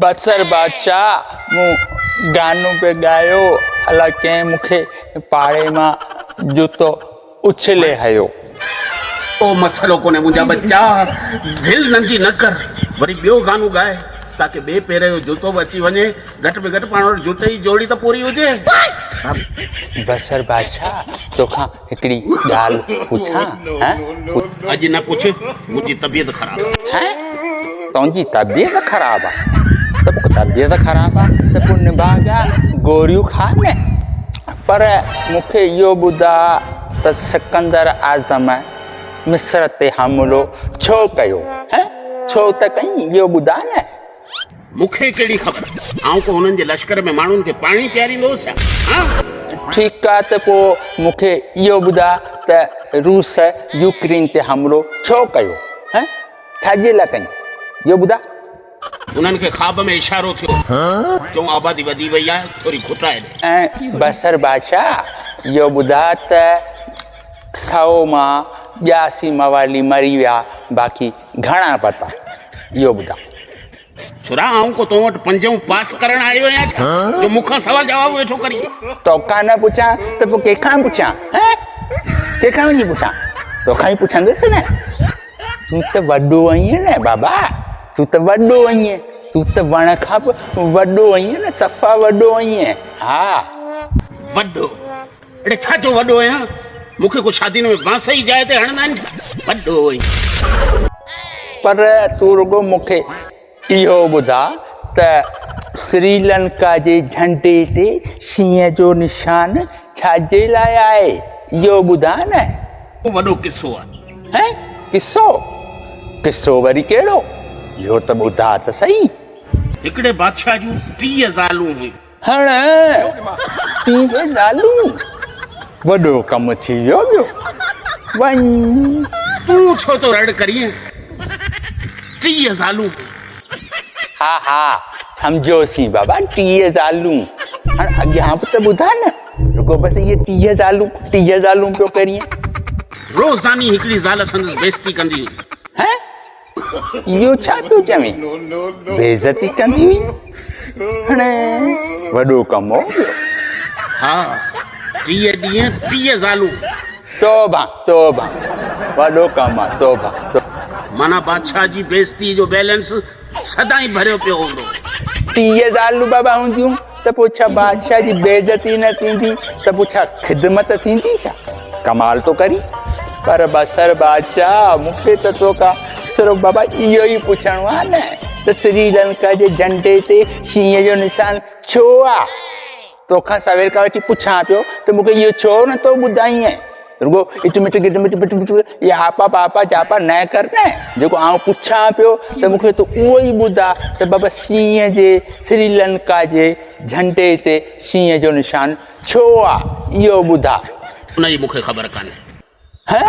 بصر بادشاهه مون گانو پئي ڳايو، الا ڪنهن مون کي پاڙي مان جوتو اڇلي هنيو. ڪو مسئلو ڪونهي منهنجا ٻچا، دل ننڍي نه ڪر، وري ٻيو گانو ڳاء تاڪه ٻئي پير جو جوتو به اچي وڃي، گهٽ ۾ گهٽ پاڻ وٽ جوتي جي جوڙي ته پوري هجي. بصر بادشاهه توکان هڪڙي ڳالهه پڇان؟ هه؟ اڄ نه پڇ، منهنجي طبيعت خراب آهي. هه؟ تنهنجي طبيعت خراب آ؟ ته پوء طبيعت خراب آ ته پوء نڀاڳا گوريون کاء نه. پر مون کي اهو ٻڌاء ته سڪندر اعظم مصر تي حملو ڇو ڪيو؟ هه؟ ڇو ته ڪئين؟ اهو ٻڌاء نه. مون کي ڪهڙي خبر؟ آئون ڪو هنن جي لشڪر ۾ ماڻهن کي پاڻي پياريندو هوس ڇا؟ ها؟ ٺيڪ آ ته پوء مون کي اهو ٻڌاء ته روس يوڪرين تي حملو ڇو ڪيو؟ هه؟ ڇا جي لاء ڪيائين؟ اهو ٻڌاء. انهن کي خواب ۾ اشارو ٿيو، چون آبادي وڌي وئي آهي، ٿوري گهٽائي ڏي. ۽ بصر بادشاهه اهو ٻڌاء ته سئو مان ٻياسي موالي مري ويا، باقي گهڻا پتا؟ اهو ٻڌاء. ڇورا آئون ڪو تو وٽ پنجون پاس ڪرڻ آيو آهيان ڇا جو مون کان سوال جواب ويٺو ڪرين. توکان نه پڇان ته پوء ڪنهن کان پڇان؟ هه؟ ڪنهن کان وڃي پڇان؟ توکان ئي پڇندس نه. تون ته وڏو آهين نه بابا، تون ته وڏو آهين، تون ته وڻ کان به وڏو آهين نه، صفا وڏو آهين. ها. وڏو؟ اڙي ڇا جو وڏو آهيان، مون کي ڪو شادين ۾ بانس ئي جاء تي هڻندا آهن ڇا؟ وڏو آهين. پر تون رڳو مون کي اهو ٻڌاء ته سريلنڪا جي جهنڊي تي شينهن جو نشان ڇا جي لاء آهي؟ اهو ٻڌاء نه. وڏو قصو آهي. هين؟ قصو؟ قصو وري ڪهڙو؟ اهو ته ٻڌاء ته سهي. هڪڙي بادشاهه جون 30 زالون هيون. هڻ 30 زالون؟ وڏو ڪم ٿي ويو ٻيو. وڃ. تون ڇو ٿو رڙ ڪرين؟ 30 زالون. ها ها سمجهيوسين بابا 30 زالون. هاڻ اڳيان به ته ٻڌاء نه. رڳو بس اهي 30 زالون 30 زالون پيو ڪرين. روزاني هڪڙي زال سندس بيعزتي ڪندي هئي. هين؟ اهو ڇا پيو چوين؟ بيعزتي ڪندي هئي؟ هڻ وڏو ڪم هو ٻيو. ها 30 ڏينهن 30 زالون. توبه توبه وڏو ڪم آ توبه. معنيٰ بادشاهه جي بيعزتي جو بيلنس سدائين ڀريو پيو هوندو. 30 زالون بابا هونديون ته پوء ڇا بادشاهه جي بيعزتي نه ٿيندي ته پوء ڇا خدمت ٿيندي ڇا؟ ڪمال ٿو ڪرين. پر بصر بادشاهه مون کي ته توکان صرف بابا اهو ئي پڇڻو آهي نه ته سري لنڪا جي جهنڊي تي شينهن جو نشان ڇو آ؟ توکان سوير کان وٺي پڇان پيو ته مون کي اهو ڇو نه ٿو ٻڌائين؟ رڳو اٽ مٽ گٽ مٽ پٽ پٽ يا آپا پاپا چاپا نه ڪر نه جيڪو آئون پڇان پيو ته مون کي تون اهو ئي ٻڌاء ته بابا شينهن جي سري لنڪا جي جهنڊي تي شينهن جو نشان ڇو آ اهو ٻڌاء. ان جي مون کي خبر ڪانهي. هه؟